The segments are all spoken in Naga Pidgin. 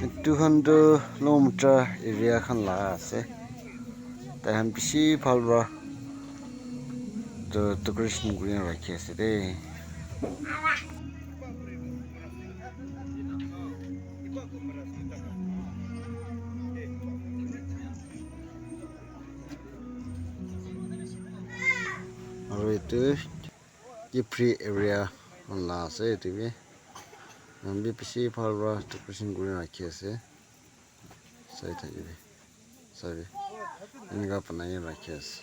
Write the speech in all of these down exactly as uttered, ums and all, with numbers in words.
Etu khan tu Longmatra area khan la ase. Tai khan bishi bhal para tu decoration kuri na rakhi ase de. Aru etu Kiphire area khan la ase etu bi. Etu khan bi bishi bhal para decoration kuri na rakhi ase. Sai thaki bi. Sabi. Enika banai na rakhi ase.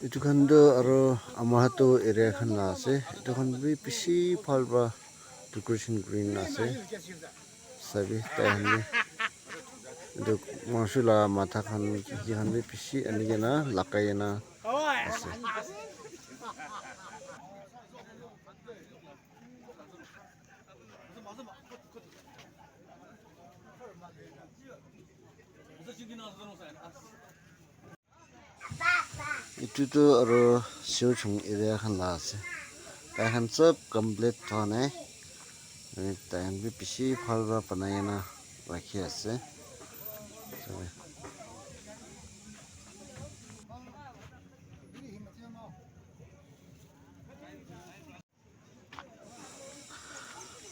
Etu khan tu aro Amahato area khan la ase. Etu khan bi bishi bhal para decoration kuri na ase. Sabi tai khan bi etu masu la matha khan ki khan bi bishi ani kena lagai kena ase. Etu tu aro Seuchung area khan la ase. Tai khan sob complete thwa nai. Tai khan bi bishi bhal para banai na rakhi ase.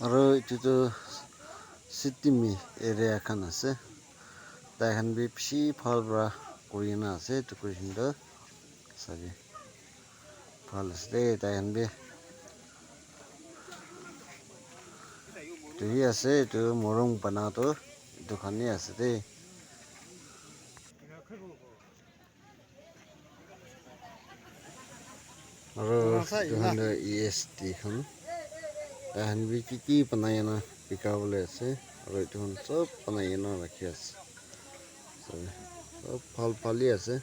Aro etu tu Sitimi area khan ase. Tai khan bi bishi bhal para kuri na ase decoration tu. Sabi bhal ase de tai khan bi. Etu hi ase etu morung bana tu etu khan hi ase de. Aro etu khan tu E S T khan. Tai khan bi ki ki banai na bika bole ase. Aro etu khan sob banai na rakhi ase. Sabi, sob bhal bhal hi ase.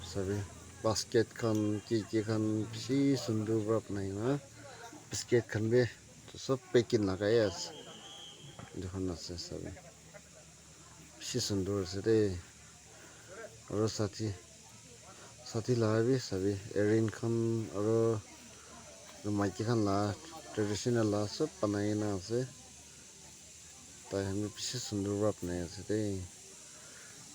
Sabi, basket khan ki ki khan bishi sundur para banai na. Biscuit khan bi sob packing lagai ase. Etu khan ase sabi. Bishi sundur ase de. Aro sati, sati laga bi sabi, earring khan aro maiki khan la traditional la sob banai na ase. Tai khan bi bishi sundur para banai ase de.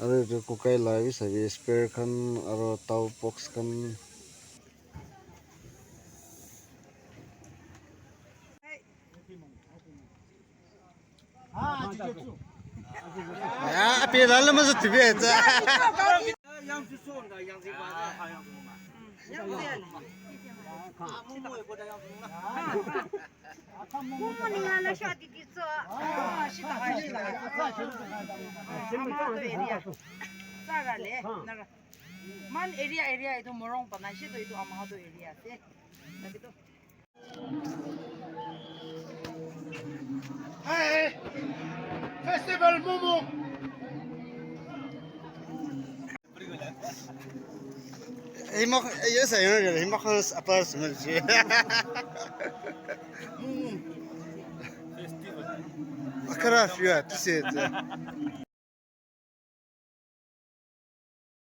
Aro etu kukai la bi sabi, spear khan aro towel box khan. Ya, api lalu masuk T V aja. Man area area itu morong panai shi to itu Amahato area ase. Tapi tu Hey, festival momo. Hima, yes, I know. Hima khas apa semua sih. Akara fiya, tise.